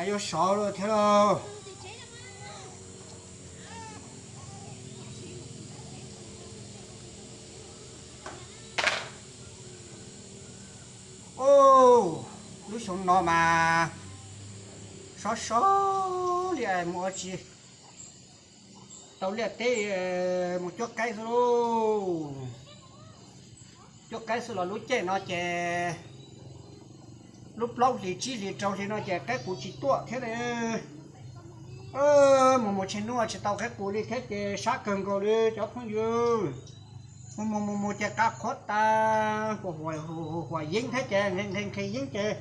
Yuav sov lawm thiab lauj. Lub xyoo no mas sov sov li mus ua tsi tau liaj teb, mus cuab qaib xwb lauj. Cuab qaib xwb los lub caij no ces lub plaub hlis tsib hlis rau hli no ces qaib qus tsis tuaj thiab. Mus mus tsheej hnub tsis tau qaib qus li thiab ces sab kawg nkaus li cov phooj ywg. Mus mus mus mus ces qab qhuav tas, huam yeeb thiab ces nqhis nqhis yeeb ces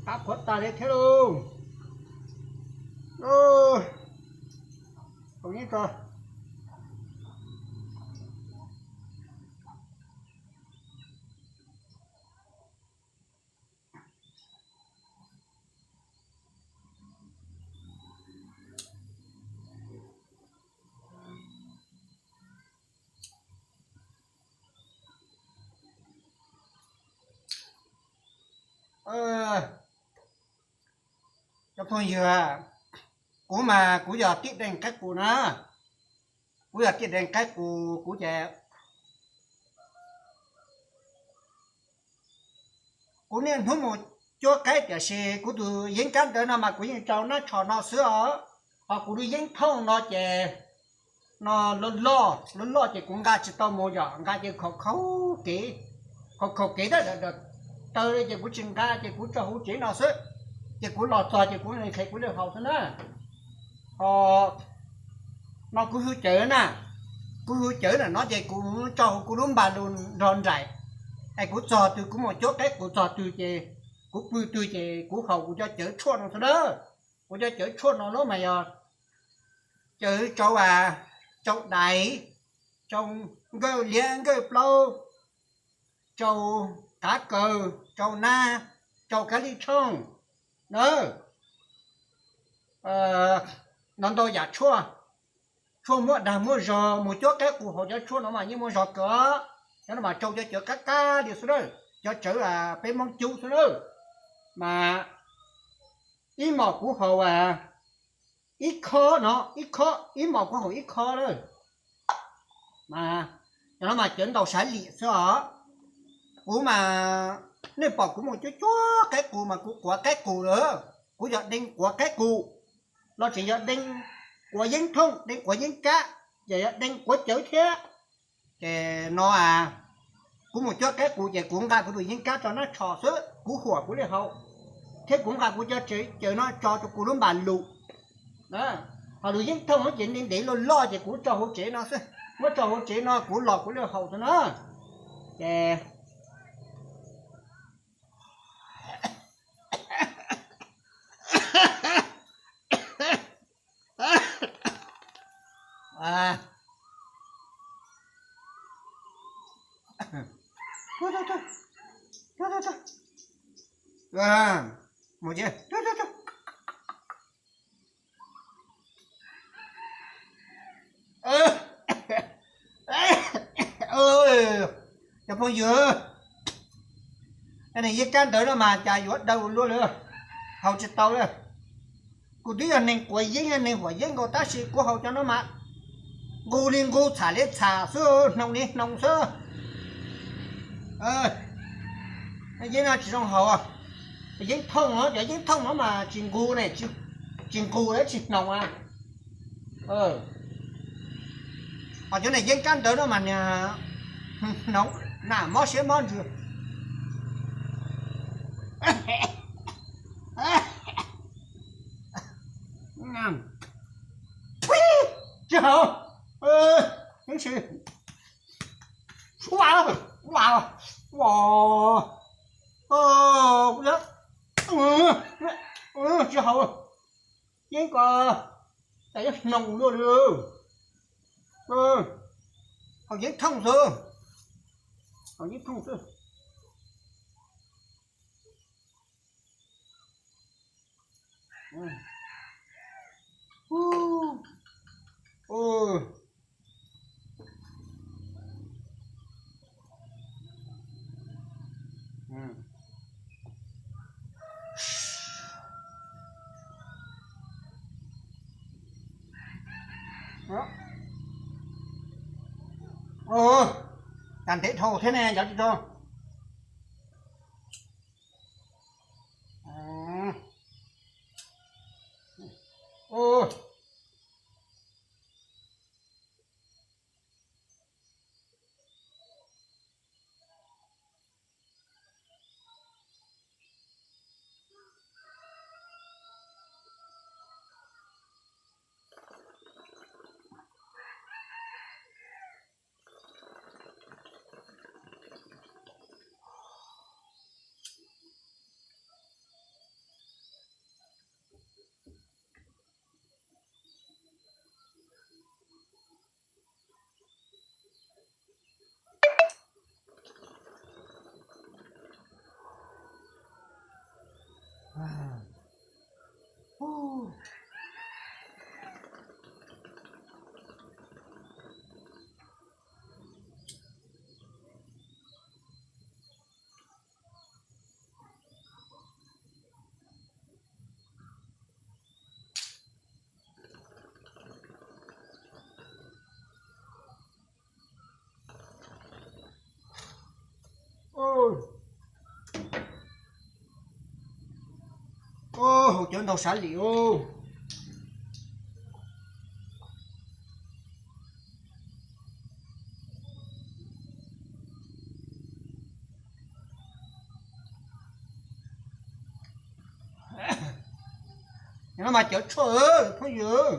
qab qhuav tas li thiab lauj. Cov phooj ywg, kuv mas kuv yog tib deeg qaib qus na. Kuv yog tib deeg qaib qus, kuv ces kuv niaj hnub mus cuab qaib tiam sis kuv tus yeeb kab ntawd no mas kuv yeej rau nab tsho no xwb os. Ho kuv tus yeeb thooj no ces no loj loj loj loj ces kuv nqa tsis tau mus, yog nqa ces khaum khaum kev, khaum khaum kev dawm dawm taw ces kuv tsis nqa ces kuv tso hauv tsev no xwb. Ces kuv los txog ces kuv nqhis kuv li haus xwb na. Ho no kuv hwj cawv na, kuv hwj cawv na no ces kuv tso hauv kuv lub npas lus nrog nraim. Es kuv txog twg kuv mus cuab qaib qus txog twg ces kuv pw twg ces kuv haus kuv cov cawv tshuaj no xwb na. Kuv cov cawv tshuaj no los mas yog cawv tsau, tsau dais, tsau nkawj liab nkawj plaub, tsau qav kaws, tsau nab, tsau kab lij tshooj na. No ntau yam tshuaj, tshuaj muab dag muab zog, mus cuab qaib qus haus cov tshuaj no mas yeej muaj zog kawg. Cov no mas tsau cov cawv qab qab li xwb na, cov cawv peb Hmoob cub xwb na. Mas ib hmos kuv haus ib khob no, ib khob, ib hmos kuv haus ib khob lawm. Mas cov no mas cawv ntaus sav lim xwb os. Kuv mas nej pom kuv mus cuab cuab qaib qus mas kuv quav qaib qus lawm. Kuv yog deeg quav qaib qus, los tseem yog deeg quav yeeb thooj, deeg quav yeeb kab, ces yog deeg quav cawv thiab. Ces no kuv mus cuab qaib qus ces kuv nqa kuv tus yeeb kab tso nab tsho xwb, kuv huam kuv li haus, thiab kuv nqa kuv cov cawv no tso rau kuv lub npas lus. Ho lus yeeb thooj ces ntev ntev loj loj ces kuv tso hauv tsev no xwb, muab tso hauv tsev no kuv los kuv li haus xwb na. Ces Cov phooj ywg, cov neeg yeeb kab ntawd no mas cas yuav daw luaj li, haus tsis tau li. Kuv twb yog neeg quav yeeb neeg huam yeeb nkaus tab sis kuv haus cov no mas nqus li nqus, txham li txham xwb, hnoos li hnoos xwb. Yeeb no tsis zoo haus. Yeeb thooj no, cov yeeb thooj no mas tsis nqus ne, tsis nqus tsis hnoos. Ho cov neeg yeeb kab ntawd no mas niag hnoos, nam mob siab mob ntsws. Tsis haus. Tsis haus. Yeeb ko tas yeej hnoos luaj li. Haus yeeb thooj xwb, haus yeeb thooj xwb. Ua, tas ntev dhau thiab ne, cov tij laug. Haus cawv ntau sav lim ub. No mas cawv tshuaj phooj ywg.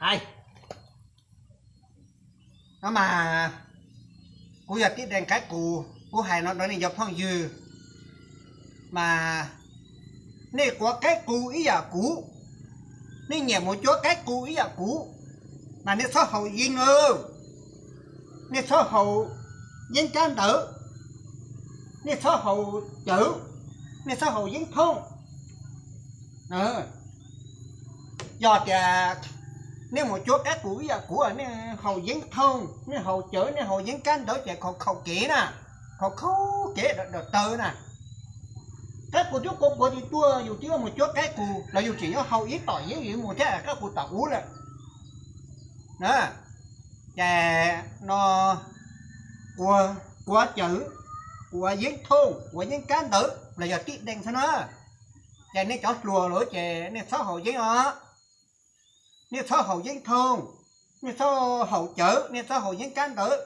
Hais, no mas kuv yog tib deeg qaib qus, kuv hais no rau nej cov phooj ywg, mas nej quav qaib qus ib yam kuv, nej nyiam mus cuab qaib qus ib yam kuv, mas nej txhob haus yeeb, nej txhob haus yeeb kab ntawv, nej txhob haus cawv, nej txhob haus yeeb thooj. Yog tias nej mus cuab qaib qus ib yam kuv, nej haus yeeb thooj, nej haus cawv, nej haus yeeb kab ntawv ces khaus khaus kev na, khaus khaus kev dawm taw na. Qaib qus twb quav quav ti tuaj, yus twb yuav mus cuab qaib qus los yus tseem yuav haus ib tom yeeb mus thiab, qaib qus tom ub lawm na. Ces no quav cawv, quav yeeb thooj, quav yeeb kab ntawv los yog tib deeg xwb na. Ces nej cov hluas lawm ces nej txhob haus yeeb os, nej txhob haus yeeb thooj, nej txhob haus cawv, nej txhob haus yeeb kab ntawv.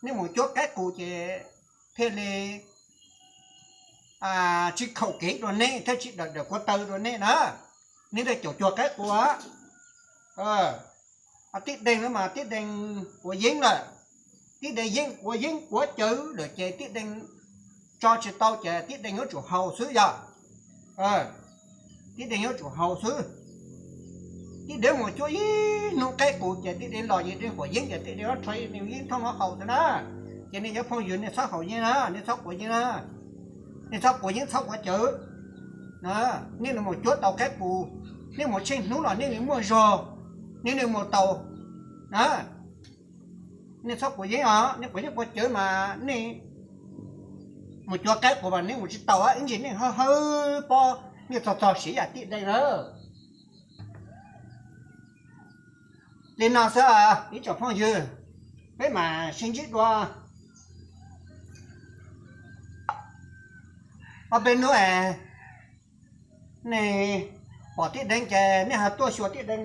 Nej mus cuab qaib qus ces thiaj li tsis khaum kev rau nej thiab tsis dawm dawm kuav taw rau nej na. Nej thiaj caum cuag qaib qus. Tib deeg no mas tib deeg quav yeeb lawm, tib deeg yeej quav yeeb quav cawv lawm ces tib deeg tso tsis tau ces tib deeg yuav tsum haus xwb yog. Tib deeg yuav tsum haus xwb. Tib deeg mus cuab ib hnub qaib qus ces tib deeg los yeej deeg quav yeeb ces tib deeg rho yeeb thooj no haus xwb na. Ces nej cov phooj ywg nej txhob haus yeeb na, nej txhob quav yeeb na, nej txhob quav yeeb txhob quav cawv. Nej mus cuab tau qaib qus, nej mus tsheej hnub los nej nws muaj zog, nej nws mus tau na. Nej txhob quav yeeb os, nej quav yeeb quav cawv mas nej mus cuab qaib qus mas nej mus tsis tau, ib ntsis nej hawb hawb pob, nej txog txog siv yam tib deeg lawm. Li no xwb ib tsoom phooj ywg, peb mam sib ntsib dua ob peb hnub es nej pom tib deeg ces nej ho tuaj xyuas tib deeg.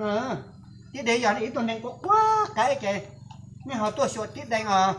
Tib deeg yog nej ib tug neeg quav quav qaib ces nej ho tuaj xyuas tib deeg os.